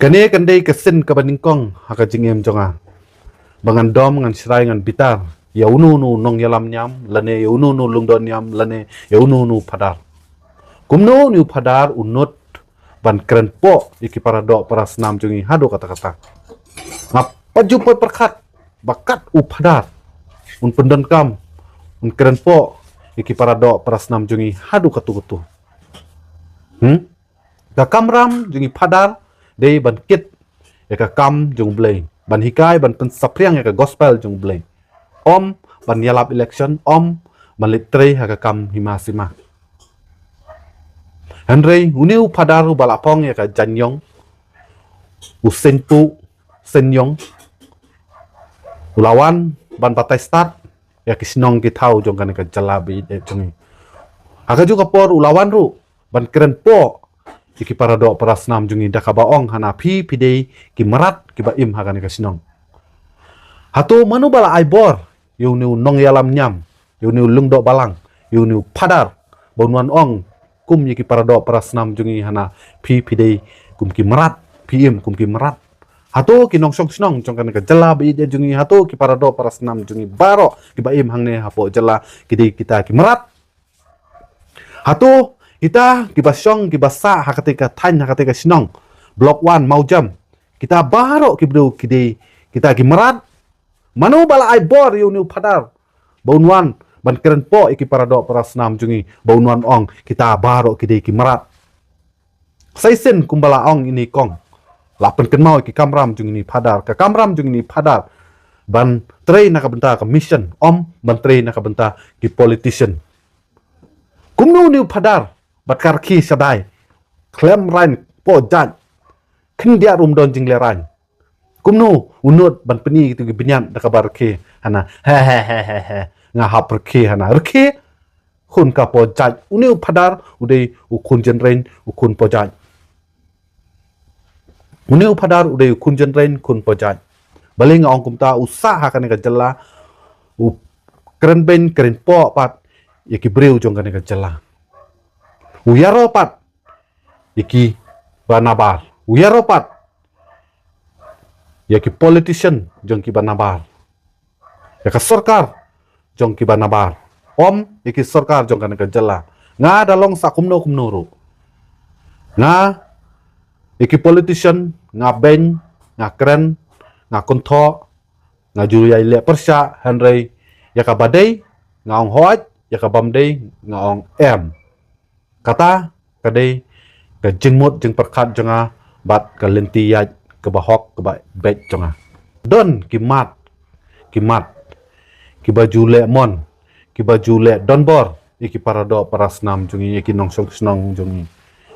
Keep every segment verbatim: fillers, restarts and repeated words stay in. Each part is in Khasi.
Kane kan dei ka sien kaba nyngkong ha ka jingim jong nga ba ngan dom, ngan shrai, ngan bitar ïa uno uno u nongïalam niam lane ïa uno uno u lyngdoh niam lane ïa uno uno u phadar. Kumno une u phadar u nud ban kren poh ïa ki paradoh parasnam jong ngi haduh katta katta. Nga pat ju poi pyrkhat ba kat u phadar un pyndonkam, un kren poh ïa ki paradoh parasnam jong ngi haduh katto katto. Hmm? Ka kamram jong ngi phadar dei ban kit ïa ka kam jong U Blei, ban hikai, ban pynsaphriang ïa ka gospel jong U Blei. Ym ban ïalap election, ym ban leit trei ha ka kam hima sima. Hynrei une u phadar uba la phong ïa ka jaiñïong, u seiñ puh seiñ ïong, u la wan ban batai stad ïa ki shnong ki thaw jong kane ka jylla ba ïeit jong ngi. Ha kajuh ka por u la wan ruh ban kren poh ïa ki paradoh parasnam jong ngi da kaba ong hana phi phi dei ki mrad kiba im ha kane ka shnong. Hato mano ba la ai bor ïa une u nongïalam niam, ïa une u lyngdoh balang, ïa une u phadar ba un wan ong kum ïa ki paradoh parasnam jong ngi hana phi phi dei kum ki mrad, phi im kum ki mrad? Hato ki nongshong shnong jong kane ka jylla ba ïeit jong ngi, hato ki paradoh parasnam jong ngi baroh kiba im hangne hapoh jylla ki dei kita ki mrad? Hato kita kiba shong kiba sah ha katei ka thaiñ, ha katei ka shnong, Block One Mawjam, kita baroh ki briew ki dei kita ki mrad? Mano ba la ai bor ïa une u phadar ba un wan ban kren poh ïa ki paradoh parasnam jong ngi, ba un wan ong kita baroh ki dei ki mrad? Sa shisien kumba la ong ine i kong, la pynkynmaw ïa ki kamram jong ine i phadar, ka kamram jong ine i phadar ban trei na ka bynta ka mission, ym ban trei na ka bynta ki politician. Kumno une u phadar bad ka rkhie shadai, khlem rain poh jait, khyndiat ruh ym don jingleh rain. Kumno u nud ban pyni kito ki bniat da kaba rkhie hana, he he he he he, nga hap rkhie hana? Rkhie khun ka poh jait. Une u phadar u dei u khun jynrein, u khun poh jait. Une u phadar u dei u khun jynrein, khun poh jait. Balei nga ong kumta? U sah ha kane ka jylla, u kren beiñ kren poh pat ïa ki briew jong kane ka jylla. U ïaroh pat ïa kiba nabar, u ïaroh pat ïa ki politician jong kiba nabar, ïa ka sorkar jong kiba nabar, ym ïa ki sorkar jong kane ka jylla. Nga da long sa kumno kumno ruh, nga, ïa ki politician nga beiñ, nga kren, nga kynthoh, nga ju ïai leh pyrshah, hynrei ïa kaba dei nga ong hooid, ïa kabym dei nga ong em. Kata ka dei ka jingmut jingpyrkhat jong nga bad ka lynti ïaid kaba hok kaba beit jong nga. Don ki mat, ki mat kiba ju leh mon, kiba ju leh donbor ïa ki paradoh parasnam jong ngi, ïa ki nongshong shnong jong ngi.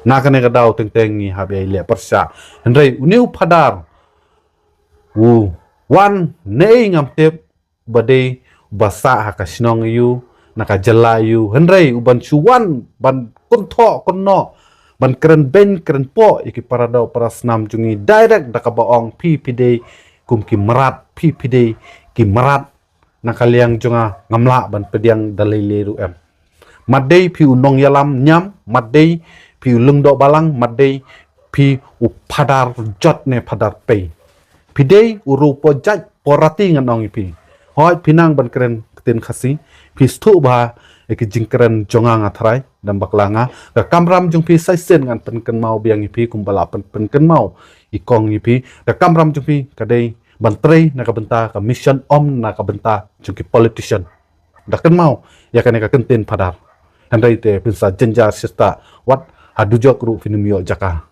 Na kane ka daw teng teng ngi hap ïai leh pyrshah. Hynrei une u phadar u wan, ne ngam tip, uba dei uba sah ha ka shnong aiu, na ka jylla aiu, hynrei u ban shu wan ban kynthoh kynnoh, ban kren beiñ kren poh ïa ki paradoh parasnam jong ngi direct da kaba ong phi phi dei kum ki mrad, phi phi dei ki mrad. Na ka liang jong nga ngam lah ban pdiang da lei lei ruh em. Mat dei phi u nongïalam niam, mat dei phi u lyngdoh balang, mat dei phi u phadar jot ne phadar pei. Phi dei u riew poh jait poh rati ngan ong ïa phi. Hooid phi nang ban kren ktien Khasi, phi sngewthuh bha ïa ki jingkren jong nga, nga tharai, dang bakla nga. Ka kamram jong phi sa shisien ngan pynkynmaw biang ïa phi kumba la pyn pynkynmaw i kong ïa phi. Ka kamram jong phi ka dei ban trei na ka bynta ka mission, ym na ka bynta jong ki politician. Da kynmaw ïa kane ka kyntien phadar. Hynrei te phin sa jynjar shata, wat ha dujok ruh phin ym ïoh jaka.